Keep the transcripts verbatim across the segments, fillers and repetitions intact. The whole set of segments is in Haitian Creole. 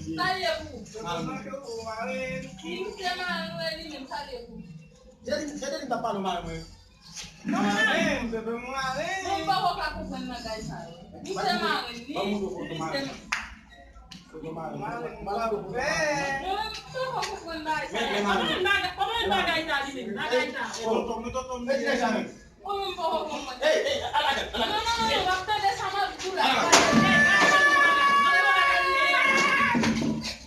Sa l ye pou ou? Mari m. Li se mari w, e li menm, sa l ye pou ou? Se li, se li m t ap pale w, mari mwen. Non, non, non. Mwen, bebe, mwen ale. Mwen poko ka konprann bagay sa yo. Li se mari, li, li se. Mwen poko konprann bagay sa yo. Kòman, kòman bagay sa li menm? Bagay sa. Ou menm poko konprann. Hey, hey, ala gad, ala gad. Non, non, non, non, w ap tande sa m ap di w la. Ala gad.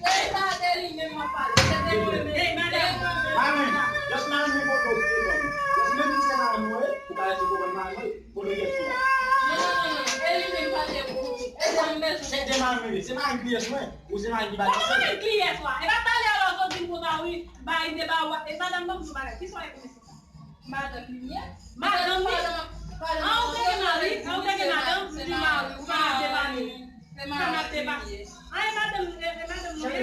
Se pa de li menm m ap pale, se de mwen menm. Mami, just mami, mwen konprann, mwen konprann. Just mwen di se mami mwen, ou pa rete konprann mami mwen, pou nou gen fi. Non, non, non, non, e li menm pale pou ou. E sa m bezwen. Se de mami, se mami pyès mwen, ou se mami ki ba. Kòman mwen pyès wa? E pa talè a la w di m konsa wi, bay de ba wa. E madanm ban m sou bagay. Kisa w ye pou mesye sa? Madanm li ye. Madanm li? An ou te gen mari, an ou te gen madanm, ou di mari, ou pa nan deba li. Ou pa nan deba. An e madanm, e, e madanm nou ye?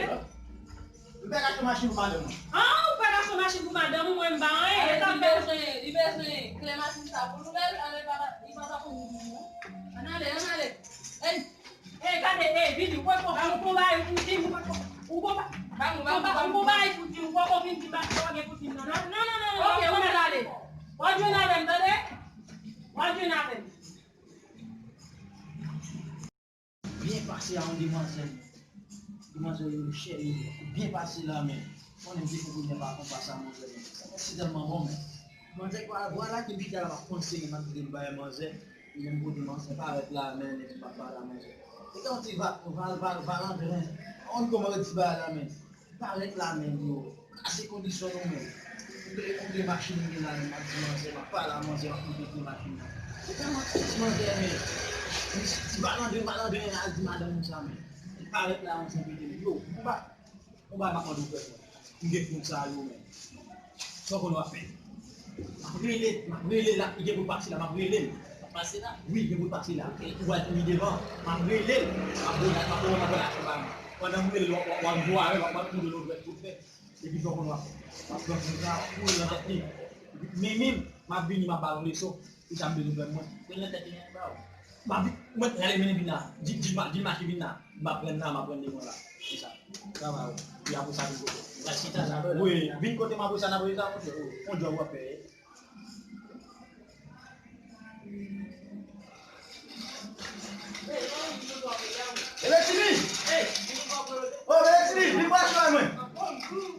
M fè gason machin pou madanm mwen. An ou fè gason machin pou madanm ou, mwen m pa anyen. E li bezwen, li bezwen kle machin sa pou nou, men li pa, li pa ta konn nou non. Ann ale, ann ale. Ey. Ey, gade, ey, vini, ou poko, ou poko bay pou di m, ou poko, ou poko, ou poko bay pou di m, ou poko vin di m, pa gen pou di m, non, non, non, non, non, ok, ou mèt ale. W ap jwenn avè m, tande? W ap jwenn avè m. Byen pase a yon demwazèl. Demwazèl yo chè, yo byen pase la, men. Konnen m te konprann pa konpa sa, manzè, men. Sa fè si tèlman bon, men. Manzè, vwala, vwala ke m chita la, m ap panse, m ap di m bay manzè. Menm kote manzè parèt la, men nèg m ap pale a manzè. Se yon ti va, va, va, valandren. On kòman yo di bagay la, men. Parèt la, men yo. Kase kondisyon nou, men. Ou vle, ou vle machin mwen la, men m ap di manzè, m ap pale a manzè, m ap montre kle machin nan. Se tèlman tris, manzè, men. Ti valandren, valandren, al di madanm ou sa, men. Li parèt la, manzè, mete li. Yo, konba. Yon bagay m ap mande w fè pou mwen. M gen kont sa yo, men. Sa w konn w ap fè? M ap rele, m ap rele la, li gen pou l pase la, m ap rele l. L ap pase la? Wi, li gen pou l pase la. Ou pral fini devan. M ap rele l. M ap voye, m ap voye, m ap voye lajan ba mwen. Pandan m rele l, w ap, w ap, w ap jwe avè l, w ap, w ap koule l, w ap tout fè. Epi sa w konn w ap fè? M ap pran kont sa, w ap koule nan tèt li. Epi, men, men, m ap vini, m ap ba w leson. Ki sa m bezwen fè mwen? Pran nan tèt li, men ba w. M ap vin, mwen, rale mennen vin la. Di, di, di mache vin la. M ap pran nan, m ap pran devan la. Se sa. Travay ou. Epi apre sa, vin kote m. Wi, vin kote m apre sa, n ap regle sa, monchè. On djòb w ap fè. Bebe Tini! Oh, Bebe Tini, vin pran chwa mwen.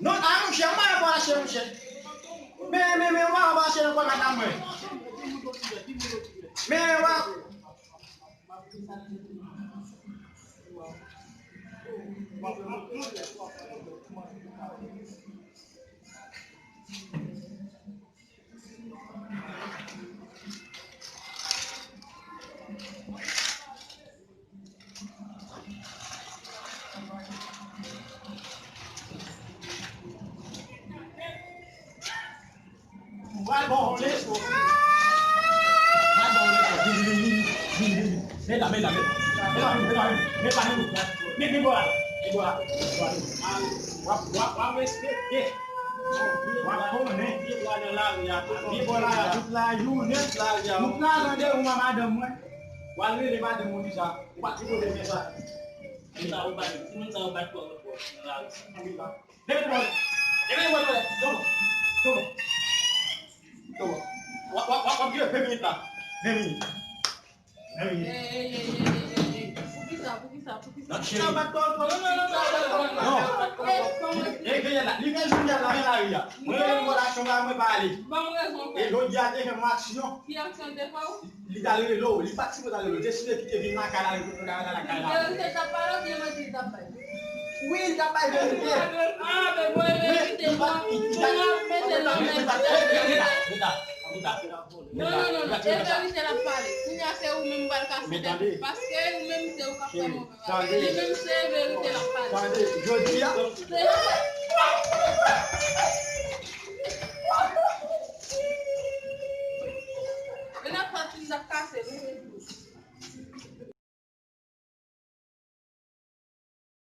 Non, a monchè, m pa nan pran chwa, monchè. Men, men, men, ou pa anba chèn ankò, madanm mwen. Men, w ap. Medam, medam, medam. Medam, medam, medam. Medam, medam. Medam, medam. Medam, medam. W ap, w ap, w ap respekte. W ap konnen. Pye bò lari a, tout lajounen. Tout lajounen. Tout lajounen. Ou pran randevou a madanm mwen. W al rele madanm mwen deja. Ou pa t sipoze fè sa. Timoun sa yo bat, timoun sa yo bat twò nan lari. Leve tèt mwen. Leve tèt mwen. Tòmò. Tòmò. Tòmò. W ap, w ap, w ap, w ap gen ven minit la. Ven minit. Ven minit. Ey, ey, ey, ey, ey, ey. Poukisa, poukisa, poukisa? Non, cheri. Sa bat twò, non, non, non, non, non, non. Li, li, li fè jounen la, li fè jounen la nan lari a. Mwen rele l relasyon la, mwen pa ale. Ban m rezon, frè. E jodi a te fè m aksyon. Ki aksyon l te fè w? Li t al rele w, li pa t sipoze al rele w, li te sipoze kite vin lakay la, li te lakay la. Verite l t ap pale oubyen manti l t ap bay? Wi, li t ap bay verite. Ah, men bon, e verite, bon, pou n ap mete nan men. Rita, Rita, Rita. Non, non, non, non, e verite l ap pale. Kounye a se ou menm m pral kase tèt ou, paske ou menm se ou k ap fè move bagay. Li menm se verite l ap pale. Tande, jodi a. Se... E n ap fè ti n ap kase l, wi.